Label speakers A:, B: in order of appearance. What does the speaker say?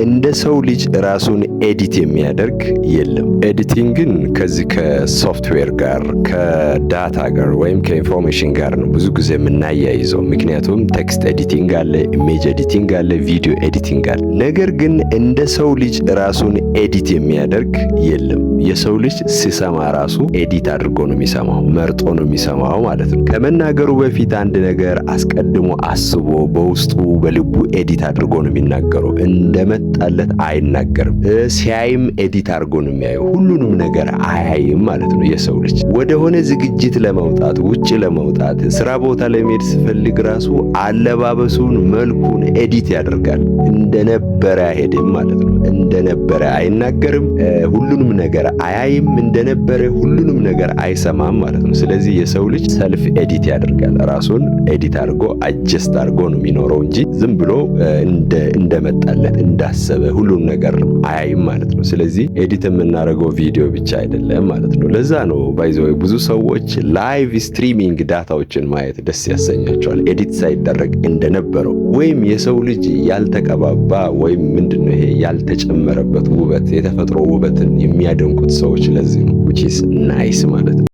A: እንደ ሰው ልጅ ራሱን edit የሚያደርግ የለም። Editing ን ከዚህ ከሶፍትዌር ጋር፣ ከ data ጋር ወይም ከ information ጋር ነው ብዙ ጊዜ የምናያይዘው። ምክንያቱም text editing አለ፣ image editing አለ፣ video editing አለ። ነገር ግን እንደ ሰው ልጅ ራሱን edit የሚያደርግ የለም። የሰው ልጅ ሲሰማ ራሱ edit አድርጎ ነው የሚሰማው፣ መርጦ ነው የሚሰማው ማለት ነው። ከመናገሩ በፊት አንድ ነገር አስቀድሞ አስቦ በውስጡ በልቡ edit አድርጎ ነው የሚናገረው። እንደመጣለት አይናገርም። ሲያይም edit አድርጎ ነው የሚያየው። ሁሉንም ነገር አያይም ማለት ነው። የሰው ልጅ ወደሆነ ዝግጅት ለመውጣት፣ ውጭ ለመውጣት፣ ስራ ቦታ ለመሄድ ሲፈልግ ራሱ አለባበሱን፣ መልኩን edit ያደርጋል። እንደነበረ አይሄድም ማለት ነው። እንደነበረ አይናገርም። ሁሉንም ነገር አያይም። እንደነበረ ሁሉንም ነገር አይሰማም ማለት ነው። ስለዚህ የሰው ልጅ self edit ያደርጋል። ራሱን edit አድርጎ፣ adjust አድርጎ ነው የሚኖረው እንጂ ዝም ብሎ እንደመጣለት፣ እንዳሰበ ሁሉን ነገር አያይም ማለት ነው። ስለዚህ edit የምናደርገው ቪዲዮ ብቻ አይደለም ማለት ነው። ለዛ ነው by the way ብዙ ሰዎች live streaming data ዎችን ማየት ደስ ያሰኛቸዋል። Edit ሳይደረግ እንደነበረው ወይም የሰው ልጅ ያልተቀባባ ወይም ምንድነው ይሄ ያልተጨመረበት ውበት፣ የተፈጥሮ ውበትን የሚያደንቁት ሰዎች ለዚህ ነው፣ which is nice ማለት ነው።